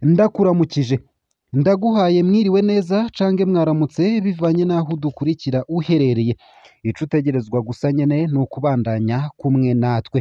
Ndakuramukije, ndaguhaye mwiriwe neza cange mwaramutse bivanye n'aho udukurikira uherereye. Ico utegerezwa gusa nyene ni ukubandanya kumwe natwe.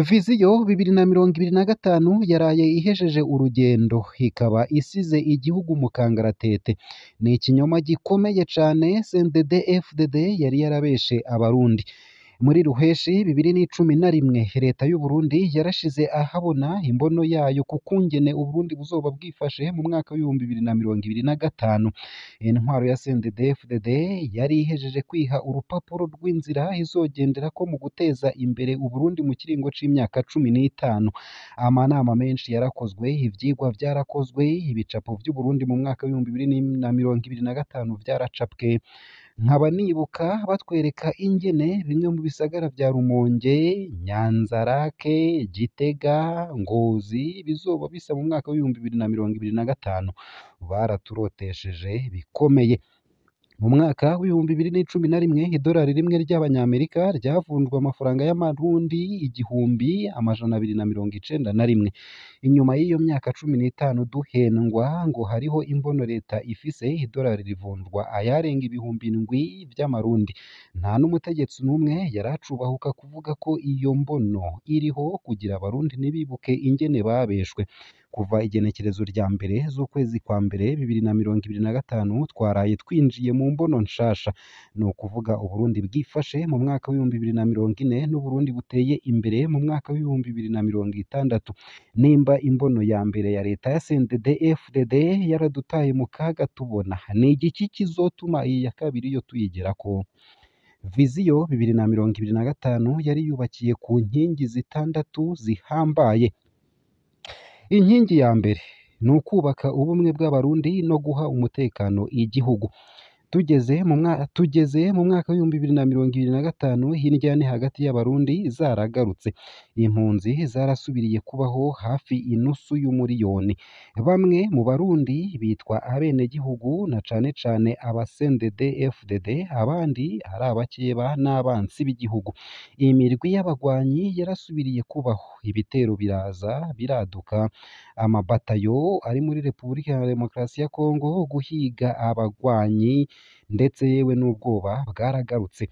Viziyo 2025 yaraye ihejeje urugendo, ikaba isize igihugu mu kangaratete. Ni ikinyoma gikomeye cane CNDD FDD yari yarabeshe abarundi. Muri Ruheshi 2011 leta y'u Burundi yarashize ahabona imbono yayo ku kungene Uburundi buzoba bwifashe mu mwaka w'ibihumbi bibiri na mirongo ibiri na gatanu. Intwaro ya CNDD FDD yari ihejeje kwiha urupapuro rw'inzira izogenderako mu guteza imbere Uburundi mu kiringo c'imyaka 15. Amanama menshi yarakozwe, ivyigwa vyarakozwe, ibicapo vy'Uburundi mu mwaka w'ibihumbi bibiri na mirongo ibiri na gatanu vyaracapwe. Nkaba nibuka batwereka ingene bimwe mu bisagara vya Rumonge, Nyanzarake, Gitega, Ngozi bizoba bisa mu mwaka w'ibihumbi bibiri na mirongo ibiri na gatanu. Baraturotesheje bikomeye. Mu mwaka w'ibihumbi bibiri n'icumi na rimwe idolari rimwe ry'abanyamerika ryavunjwa amafaranga y'amarundi 1291. Inyuma y'iyo myaka 15 duhendwa ngo hariho imbono leta ifise, idolari rivunjwa ayarenga 7000 vy'amarundi. Nta n'umutegetsi n'umwe yaracubahuka kuvuga ko iyo mbono iriho kugira abarundi ntibibuke ingene babeshwe. Kuva igenekerezo rya mbere z'ukwezi kwa mbere 2025 twaraye twinjiye mu mbono nshasha. Ni ukuvuga Uburundi bwifashe mu mwaka w'ibihumbi bibiri na mirongo ine n'Uburundi buteye imbere mu mwaka w'ibihumbi bibiri na mirongo itandatu. Nimba imbono ya mbere ya leta ya CNDD FDD yaradutaye mu kaga tubona, ni igiki kizotuma iyi ya kabiri yo tuyigerako? Viziyo 2025 yari yubakiye ku nkingi zitandatu zihambaye. Inkingi ya mbere ni ukubaka ubumwe bw'abarundi no guha umutekano igihugu. Tugeze mu mwaka w'ibihumbi bibiri na mirongo ibiri na gatanu indyane hagati y'abarundi zaragarutse. Impunzi zarasubiriye kubaho hafi inusu y'umuriyoni. Bamwe mu barundi bitwa abenegihugu na cane cane aba CNDD FDD, abandi ari abakeba n'abansi b'igihugu. Imirwi y'abagwanyi yarasubiriye kubaho, ibitero biraza biraduka, amabatayo ari muri Repubulika ya Demokarasi ya Kongo guhiga abagwanyi, ndetse yewe n'ubwoba bwaragarutse.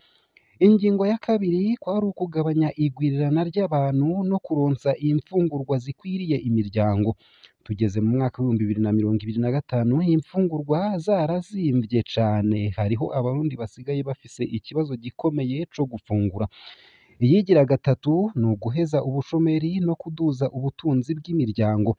Ingingo ya kabiri kwari ukugabanya igwirirana ry'abantu no kuronsa imfungurwa zikwiriye imiryango. Tugeze mu mwaka w'ibihumbi bibiri na mirongo ibiri na gatanu imfungurwa zarazimvye cane, hariho abarundi basigaye bafise ikibazo gikomeye co gufungura. Iyigira gatatu ni uguheza ubushomeri no kuduza ubutunzi bw'imiryango.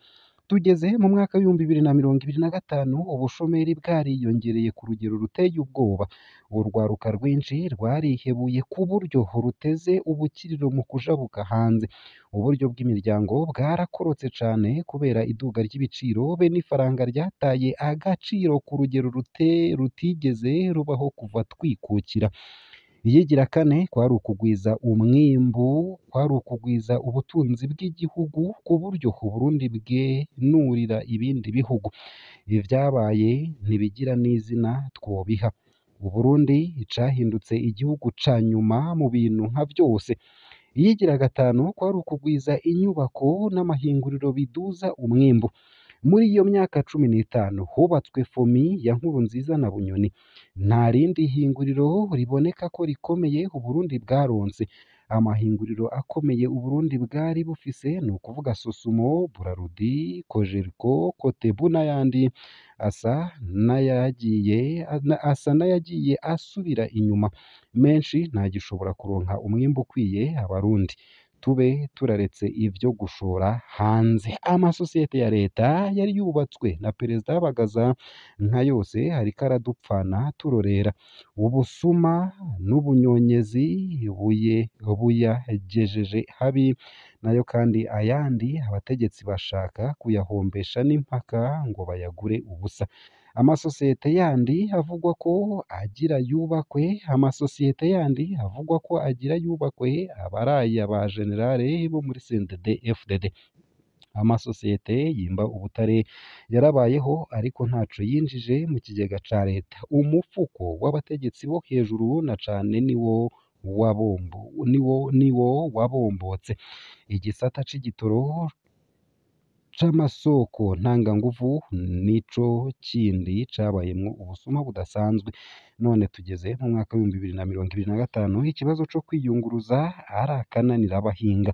Tugeze mu mwaka w'ibihumbi bibiri na mirongo ibiri na gatanu ubushomeri bwariyongereye ku rugero ruteye ubwoba. Urwaruka rwinshi rwarihebuye ku buryo ruteze ubukiriro mu kujabuka hanze. Uburyo bw'imiryango bwarakorotse cane kubera iduga ry'ibiciro be n'ifaranga ryataye agaciro ku rugero rutigeze rubaho kuva twikukira. Iyigira kane kwari ukugwiza umwimbu, kwari ukugwiza ubutunzi bw'igihugu ku buryo Uburundi bwenurira ibindi bihugu. Ivyabaye ntibigira n'izina twobiha. Uburundi cahindutse igihugu ca nyuma mu bintu nka vyose. Iyigira gatanu kwari ukugwiza inyubako n'amahinguriro biduza umwimbu. Muri iyo myaka 15 hubatswe Fomi ya Nkurunziza na Bunyoni. Nta rindi hinguriro riboneka ko rikomeye Uburundi bwaronse. Amahinguriro akomeye Uburundi bwari bufise ni ukuvuga Sosumo, Burarudi, Cogerco, Cotebu n'ayandi asa n'ayagiye asubira inyuma. Menshi ntagishobora kuronka umwimbu ukwiye abarundi. Tube turaretse ivyo gushora hanze. Amasosiyete ya leta yari yubatswe na Perezida Bagaza nka yose ariko aradupfana turorera. Ubusuma n'ubunyonyezi buyagejeje habi, nayo kandi ayandi abategetsi bashaka kuyahombesha n'impaka ngo bayagure ubusa. Amasosiyete yandi avugwa ko agira yubakwe, amasosiyete yandi avugwa ko agira yubakwe abaraye ba generale bo muri CNDD FDD. Amasosiyete yimba ubutare yarabayeho ariko ntaco yinjije mu kigega ca leta. Umufuko w'abategetsi bo hejuru na cane niwo niwo wabombotse. Igisata c'igitoro c'amasoko ntanganguvu nico kindi cabayemwo ubusuma budasanzwe. None tugeze mu mwaka w'2025 ikibazo co kwiyunguruza ari akananira abahinga.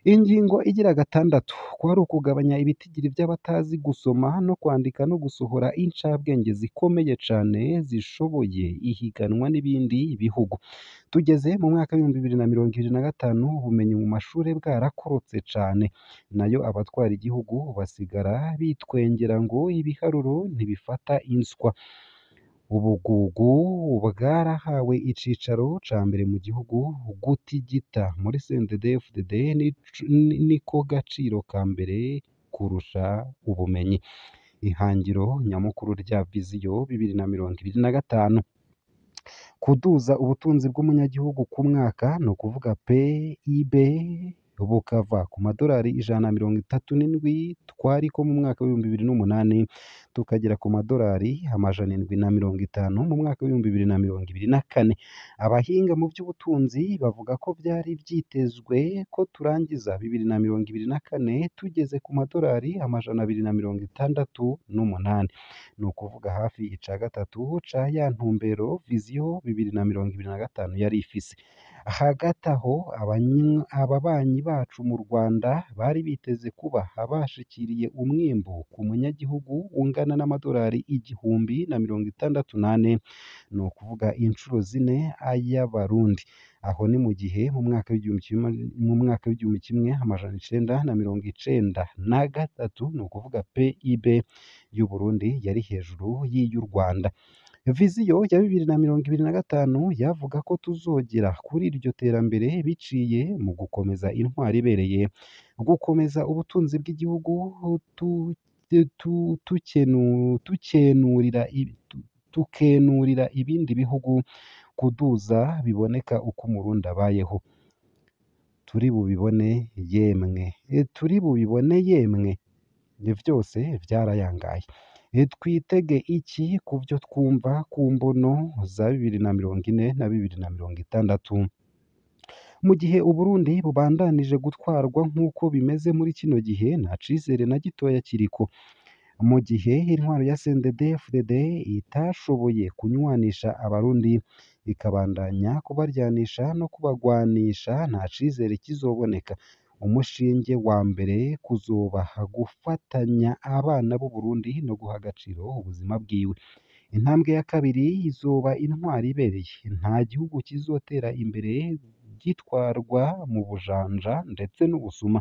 Ingingo igira gatandatu kwari ukugabanya ibitigiri vy'abatazi gusoma no kwandika no gusohora incabwenge zikomeye cane zishoboye ihiganwa n'ibindi bihugu. Tugeze mu mwaka w'2025 ubumenyi mu mashure bwarakorotse cane, nayo abatwara igihugu basigara bitwengera ngo ibiharuro ntibifata inswa. Ubugugu bwarahawe icicaro ca mbere mu gihugu, gutigita muri CNDD-FDD niko gaciro ka mbere kurusha ubumenyi. Ihangiro nyamukuru rya viziyo 2025 kuduza ubutunzi bw'umunyagihugu ku mwaka, ni ukuvuga PIB, bukava ku madorari 137 twariko mu mwaka w'2008 tukagera ku madorari 750 mu mwaka w'2024. Abahinga mu by'ubutunzi bavuga ko vyari vyitezwe ko turangiza 2024 tugeze ku madorari 268, ni ukuvuga hafi ica gatatu ca ya ntumbero viziyo 2025 yari ifise. Hagati aho ababanyi bacu mu Rwanda bari biteze kuba bashikiriye umwimbu ku munyagihugu ungana n'amadorari 1064, ni ukuvuga incuro zine ay'Abarundi. Aho ni mu gihe mu mwaka w'1993, ni ukuvuga PIB y'u Burundi yari hejuru y'iy'u Rwanda. Viziyo ya 2025 yavuga ko tuzogera kuri iryo terambere biciye mu gukomeza intwaro ibereye, gukomeza ubutunzi bw'igihugu, tukenurira ibindi bihugu, kuduza biboneka uko Umurundi abayeho. Turi bubibone yemwe, vyose vyarayangaye. Twitege iki ku vyo twumva ku mbono za 2040 na 2060? Mu gihe Uburundi bubandanije gutwarwa nk'uko bimeze muri kino gihe, nta cizere na gitoya kiriko. Mu gihe intwaro ya CNDD-FDD itashoboye kunywanisha Abarundi, ikabandanya kubaryanisha no kubagwanisha, nta cizere kizoboneka. Umushinge wa mbere kuzoba gufatanya abana b'u Burundi no guha agaciro ubuzima bwiwe. Intambwe ya kabiri izoba intwaro ibereye. Nta gihugu kizotera imbere gitwarwa mu bujanja ndetse n'ubusuma.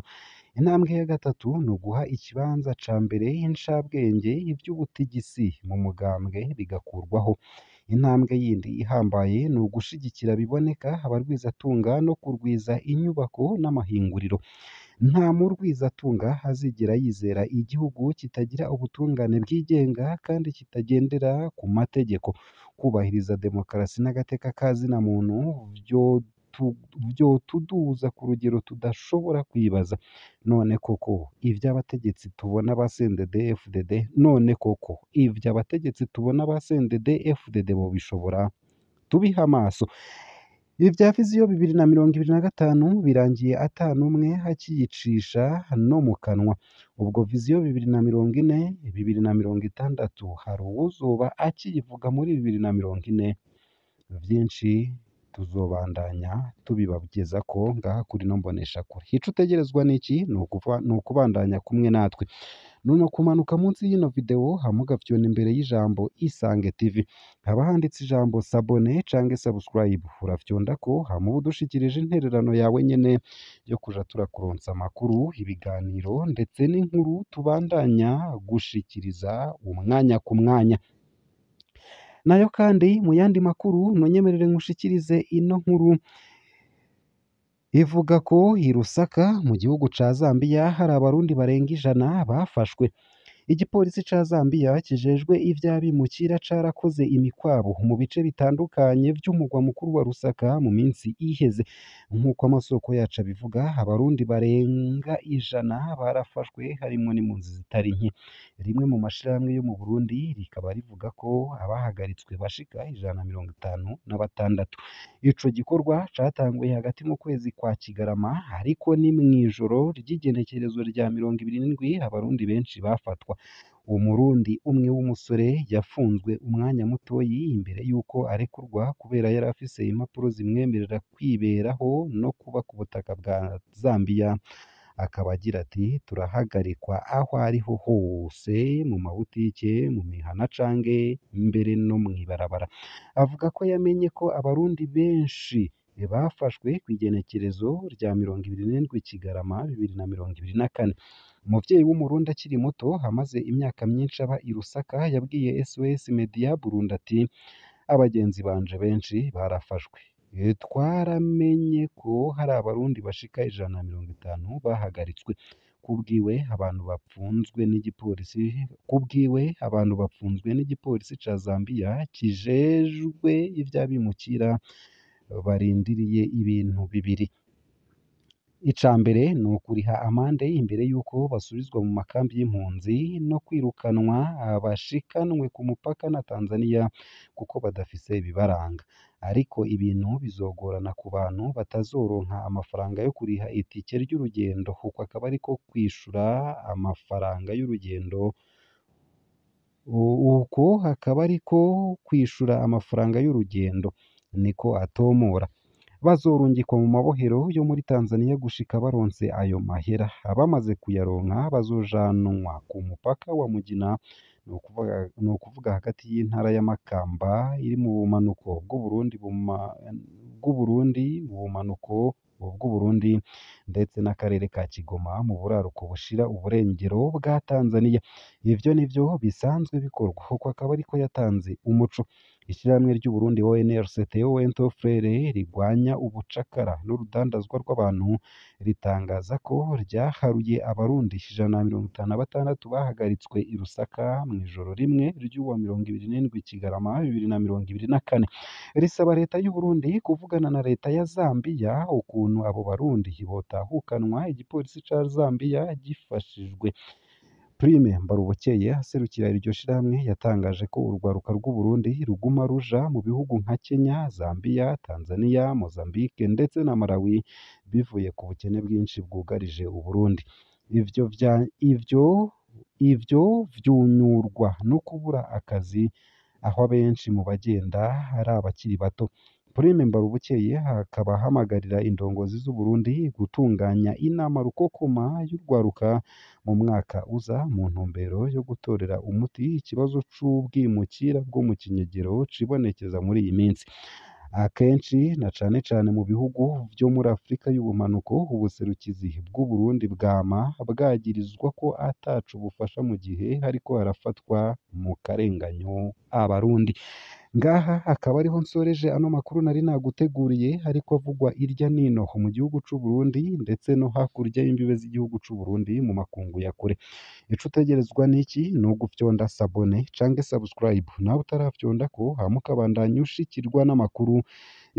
Intambwe ya gatatu ni uguha ikibanza ca mbere incabwenge ivy'ubutigisi mu mugambwe bigakurwaho. Intambwe yindi ihambaye ni ugushigikira biboneka abarwizatunga no kurwiza inyubako n'amahinguriro. Nta murwizatunga azigera yizera igihugu kitagira ubutungane bwigenga kandi kitagendera ku mategeko. Kubahiriza demokarasi n'agateka ka zina muntu vyotuduza ku rugero tudashobora kwibaza. None koko ivy'abategetsi tubona ba CNDD-FDD, none koko ivy'abategetsi tubona ba CNDD-FDD bobishobora? Tubihe amaso. Ivya viziyo 2025 birangiye ata n'umwe akiyicisha no mu kanwa. Ubwo viziyo 2040, 2060 hari uwuzoba akiyivuga muri 2040? Vyinshi tuzobandanya tubibagezako ngaha kuri ino mboneshakure. Ico utegerezwa n'iki? Ni ukubandanya kumwe natwe. Ni ukumanuka munsi y'ino video hama ugafyona imbere y'ijambo Isange TV. Haba handitse ijambo sabone canke subscribe. Urafyondako hama uba udushikirije intererano yawe nyene yo kuja turakuronsa amakuru, ibiganiro ndetse n'inkuru tubandanya gushikiriza umwanya ku mwanya. Nayo kandi mu yandi makuru nonyemerere nkushikirize ino nkuru ivuga ko i Lusaka mu gihugu ca Zambia hari Abarundi barenga 100 bafashwe. Igipolisi ca Zambia kijejwe ivy'abimukira carakoze imikwabo mu bice bitandukanye vy'umugwa mukuru wa Lusaka mu minsi iheze. Nk'uko amasoko yacu abivuga, abarundi barenga 100 barafashwe, harimwo n'impunzi zitari nke. Rimwe mu mashirahamwe yo mu Burundi rikaba rivuga ko abahagaritswe bashika 156. Ico gikorwa catanguye hagati mu kwezi kwa Kigarama, ariko ni mw'ijoro ry'igenekerezo rya 27 abarundi benshi bafatwa. Umurundi umwe w'umusore yafunzwe umwanya mutoyi imbere y'uko arekurwa kubera yari afise impapuro zimwemerera kwiberaho no kuba ku butaka bwa Zambia. Akaba agira ati: "Turahagarikwa aho ariho hose, mu mabutike, mu mihana canke mbere no mw'ibarabara." Avuga ko yamenye ko abarundi benshi bafashwe kw'igenekerezo rya 27 Kigarama 2024. Umuvyeyi w'umurundi akiri muto amaze imyaka myinshi aba i Lusaka yabwiye SOS Media Burundi ati: "Abagenzi banje benshi barafashwe. Twaramenye ko hari abarundi bashika 150 bahagaritswe." Kubwiwe abantu bapfunzwe n'igipolisi kubwiwe abantu bapfunzwe n'igipolisi ca Zambia kijejwe ivy'abimukira barindiriye ibintu bibiri. Ica mbere ni ukuriha amande imbere y'uko basubizwa mu makambi y'impunzi no kwirukanwa bashikanwe ku mupaka na Tanzania kuko badafise ibibaranga. Ariko ibintu bizogorana ku bantu batazoronka amafaranga yo kuriha itike ry'urugendo, uko akaba ariko kwishura amafaranga y'urugendo uko akaba ariko kwishura amafaranga y'urugendo, niko atomora. Bazorungikwa mu mabohero yo muri Tanzania gushika baronse ayo mahera. Abamaze kuyaronka bazojanwa ku mupaka wa Mugina, ni ukuvuga hagati y'intara ya Makamba iri mu bumanuko bw'Uburundi mu bumanuko bw'Uburundi ndetse n'akarere ka Kigoma mu buraruko bushira uburengero bwa Tanzania. Ivyo nivyo bisanzwe bikorwa, uko akaba ariko yatanze umuco. Ishirahamwe ry'Uburundi ONRCT Wento Frere rigwanya ubucakara n'urudandazwa rw'abantu ritangaza ko ryaharuye abarundi 156 bahagaritswe i Lusaka mw'ijoro rimwe ry'uwa 27 Kigarama 2024. Risaba leta y'Uburundi kuvugana na leta ya Zambia ukuntu abo barundi botahukanwa igipolisi ca Zambia gifashijwe. Prime Mbarubukeye aserukira iryo shirahamwe yatangaje ko urwaruka rw'Uburundi ruguma ruja mu bihugu nka Kenya, Zambia, Tanzania, Mozambique ndetse na Malawi bivuye ku bukene bwinshi bwugarije Uburundi. Ivyo vyunyurwa no kubura akazi, aho abenshi mu bagenda ari abakiri bato. Prime Mbarubukeye akaba ahamagarira indongozi z'Uburundi gutunganya inama rukokoma y'urwaruka mu mwaka uza mu ntumbero yo gutorera umuti ikibazo c'ubwimukira bwo mu kinyegero cibonekeza muri iyi minsi. Akenshi na cane cane mu bihugu vyo muri Afrika y'ubumanuko, ubuserukizi bw'Uburundi bwama bwagirizwa ko ataco bufasha mu gihe hariko harafatwa mu karenganyo abarundi. Ngaha akaba ariho nsoreje ano makuru nari naguteguriye ariko avugwa irya nino mu gihugu c'Uburundi ndetse no hakurya y'imbibe z'igihugu c'Uburundi mu makungu ya kure. Ico utegerezwa niki? Ni ugufyonda sabone canke subscribe, nawe utarafyondako hama ukabandanya ushikirwa n'amakuru,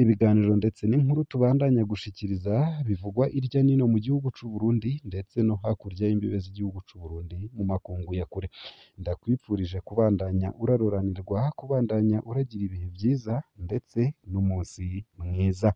ibiganiro ndetse n'inkuru tubandanya gushikiriza bivugwa irya nino mu gihugu c'Uburundi ndetse no hakurya y'imbibe z'igihugu c'Uburundi mu makungu ya kure. Ndakwifurije kubandanya uraroranirwa, kubandanya uragira ibihe vyiza ndetse n'umunsi mwiza.